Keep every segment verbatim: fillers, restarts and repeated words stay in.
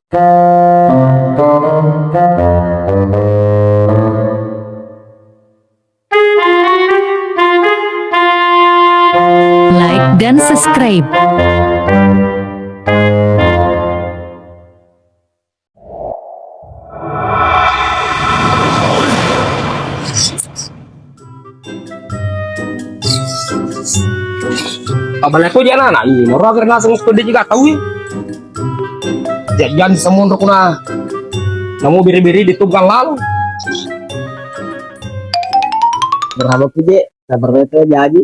Like dan subscribe. Abang aku jangan anak ini, moro agar langsung sekolah juga tahu ya. Jajan semua rukuna. Namu biri-biri di tukang lalu. Berapa pije? Sabar itu jadi.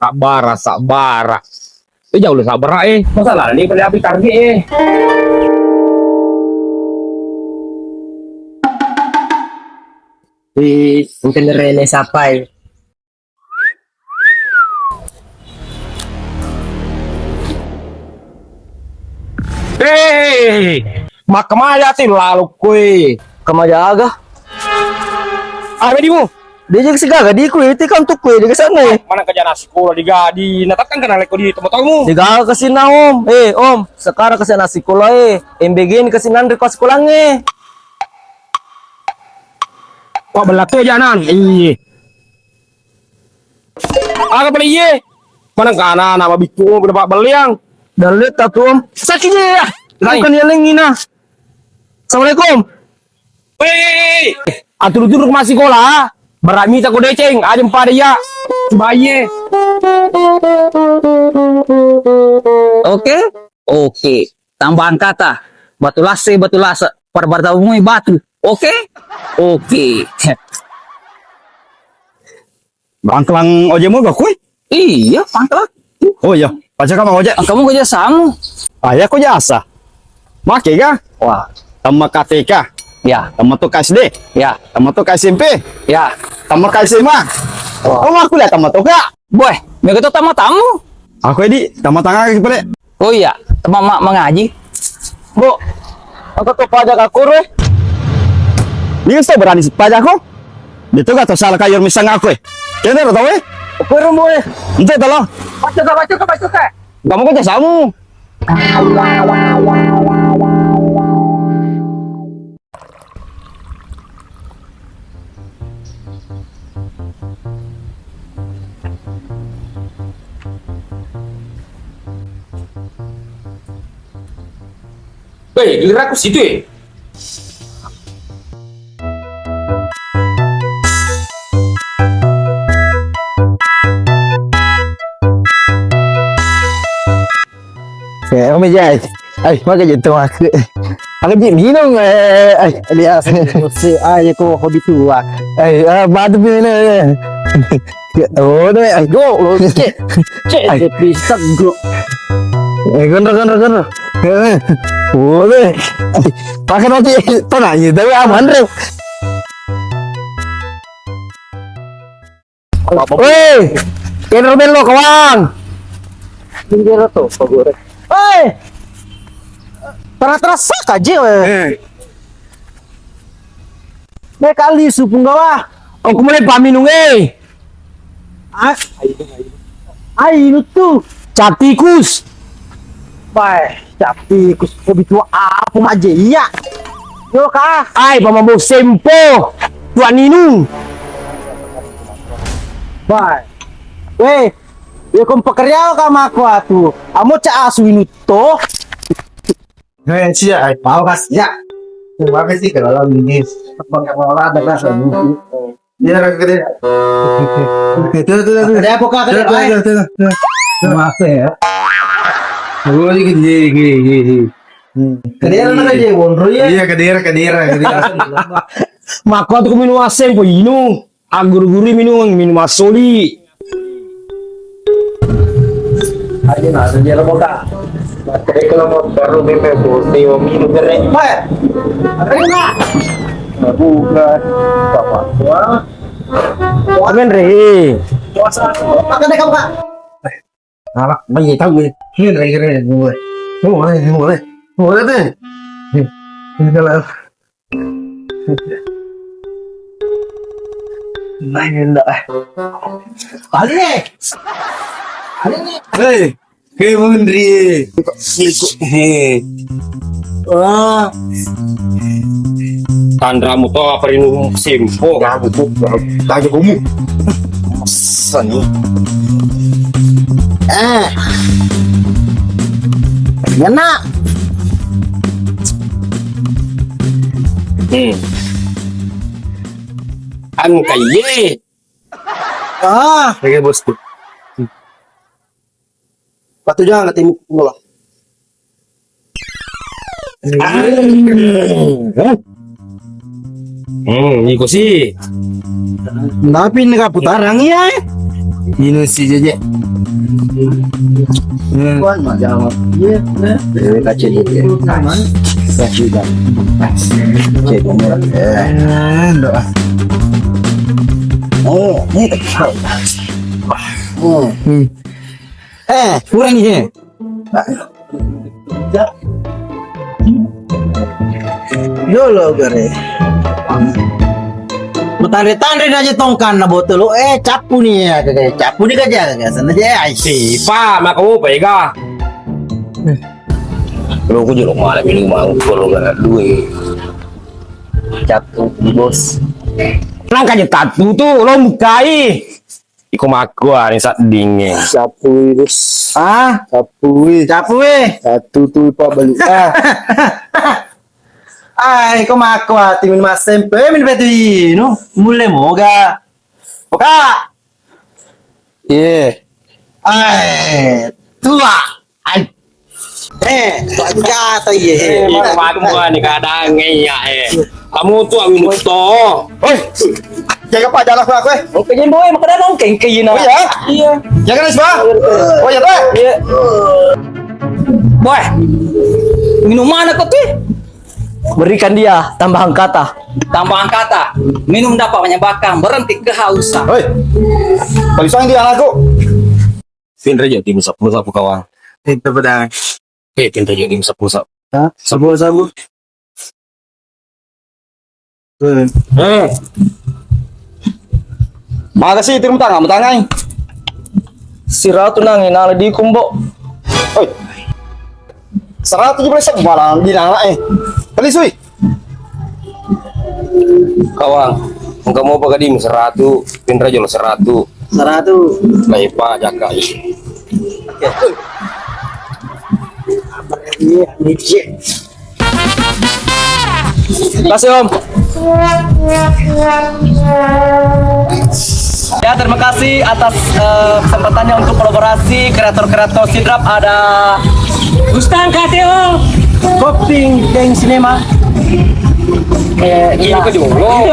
Sabbara, sabbara. Eh, jauh lu sabbara, eh. Masalah ni pada api target, eh. Di internet ini siapa, eh? Eh, makkamaja ti lalu kue. Kamaja aga? Apa dimu? Dia jaga sigaga di kue, itu kan tuh kue, dia ke sana, eh. Mana kerja nasi sekolah di gadi, nah, takkan kena leko di temu-temu. Sigaga kasih na, Om. Eh, Om, sekarang kasih nasi sekolah, eh. M B G ini kasih nanri pas sekolahnya. Kok belaku aja, Nan? Iya. Aga pale iye? Maneng kana nama bikku dapat beliang. Dalle ta tu, Om. Sakit ya. Bukan yang lengi nah. Assalamualaikum. Wei, aturu-turu ke masikola. Beramita ko deceng, aja pada ya. Baye. Oke, oke. Tambah angkata. Batu lase, batu lase. Pada bertemu batu. Oke? Oke. Bangkelang ojekmu gak kue? Iya, bangkelang. Oh iya, pacar kamu ojek? Kamu kerja sama? Ayah kok jasa? Make ga? Wah. Tamat K T K? Ya. Tamat tuh S D? Ya. Tamat tuh S M P? Ya. Tamat S M A? Wah. Oh, aku lihat tamat tuh, Kak. Boy, mega to tamu-tamu. Aku di tamat tangga ki pale. Oh iya, teman mak mengaji. Bu, aku tuh pajak aku, eh. Ini kan berani pajak aku. Dia tuh gak tau salah kayu misang aku, eh. Kena tau, eh. Aku rumbu, eh. Ente tau. Baca, baca, baca, baca. Kamu kan samu. Weh, giliranku situ, eh. Ya, Om Jai. Ai, maka jadi teman aku. Aku jadi minum, eh. Ai, dia si aja kok hobi tua. Ai, ah, batu minum, eh. Ya, oh, deh, ai, go, lo, cek. Cek, ai. Dia bisa, bro. Eh, gondro, gondro, gondro. Eh, oh, deh. Ai, pakai nanti, tenang, ya, tapi aman, Rem. Woi, kenro bello kawang. Pinggir to, pagore. Woi, terasa kaje, weh. Eh. Be kali supung gawa. Aku mulai paminung, eh. Ah, ayo, ayo. Ayo tu. Catikus. Bae, tapi kus-, lebih tua apa maje iya? Yo ka. Ai, pamabau sempo. Tua ninung. Bae. Weh, ya kom pekerja ka mako atu. Amo ca asu inutto. Eh, sia, ai, pau kas, ya. Terima kasih kalau ini. Pakai pola ada kas. Iya, Kak, gede. Itu, itu, itu. Ada apa, Kak? Ada apa? Itu, itu, itu, itu. Maaf ya. Oh, ini gede, gede, gede. Hmm. Kadera na kaje wonro ya. Iya, kadera, kadera, kadera. Mako tu minum aseng, po inu. Angguru-guru minum, minum asoli. Aja na sejero kota. Baterai kalau mau baru meme bos, tio minum kere. Bae. Ada nggak? Bukan. Apa? Wah. Amen, Re. Puasa. Makan deh, kamu, Kak. Anak, banyak tahu gue. Ini, Re, Re, gue. Boleh, boleh. Boleh deh. Ini kalau Main ndak, eh. Balik. Balik nih. Hei, hei, Mundri. Hei. Ah. Tanramu to apa rinung sempo. Gabu, bu, gabu. Gabu kamu. Sani. Eh. Ngena. Hmm. Angkai ye. Ah. Oke, bosku. Patu jangan ketemu pula. Hmm, iko sih. Tapi ini putarang iya, eh. Ini sih, Jeje. Hmm. Kuat mah, jangan. Iya, iya. Eh, kacil, Jeje. Kacil, dah. Kacil, dah. Eh. Eh, doa. Oh, ini. Hmm. Hmm. Eh, kurang ini. Dolo gare. Matanre-tanre aja tongkanna botolo, eh, cappu ni ya, kagak cappu ni kaja, kagak sana aja, ai. Sipa, maka mau pega. Lo ku jero mana minum mangkol gara dua. Cappu, bos. Nang kaja tatu tu, lo mukai. Iko makkuani saddingnge. Capui, Bos. Ah? Capui. Capui. Satu tu, Pak, balik. Ah. Ah, iko makkuati minum S M P, minum batu inu. Mulle moga. Oka. Iye. Ai, tua. Ai. Eh, tua jatuh, iye. Eh, iko makkuani kadang iya, eh. Kamu tu awin to. Oi. Jaga, Pak, jalan aku, aku, eh. Oke, Jembo, eh, makanya nongkeng ke ina. Oh, iya? Iya. Jaga, Nis, Pak. Oh, iya, Pak. Iya. Boy, minum mana kau tuh? Berikan dia tambahan kata. Tambahan kata. Minum dapat menyembuhkan, berhenti kehausan. Hoi. Balisang dia anakku. Pinra jo tim sapu-sapu kawang. Itu pedang. Eh, pinra jo tim sapu-sapu. Hah? Sapu-sapu. Eh. Eh. Makasih, tim tangan, tangan. Siratu nang inala di kumbo. Oi. Seratus juga bisa malah di nang, eh. Kali sui. Kawang, engka mopa kadimu seratu, pinra jolo seratu. Seratu. Laipa jaka. Iya, iya. Terima kasih, Om. Ya, terima kasih atas, eh, kesempatannya untuk kolaborasi kreator-kreator Sidrap. Ada Ustaz K T O. Kopling Deng Cinema. Eh, iya. Iya, ke Jolo.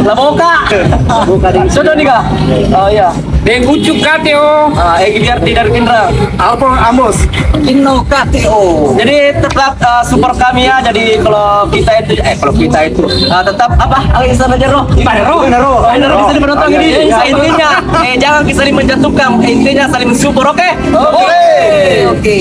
Laboka. Laboka Deng. Sudah nih, Kak? Oh, iya. Deng Ucup K T O. Ah, Egi Diarti dari Pinra. Alpon Amos. Inno K T O. Jadi tetap, eh, support kami ya. Jadi kalau kita itu, eh, kalau kita itu, eh, tetap apa? Alexander Jero. Panero. Panero. Panero bisa dipenonton ini. Iya. Intinya, eh, jangan saling menjatuhkan. Intinya saling support, oke? Oke. Oke.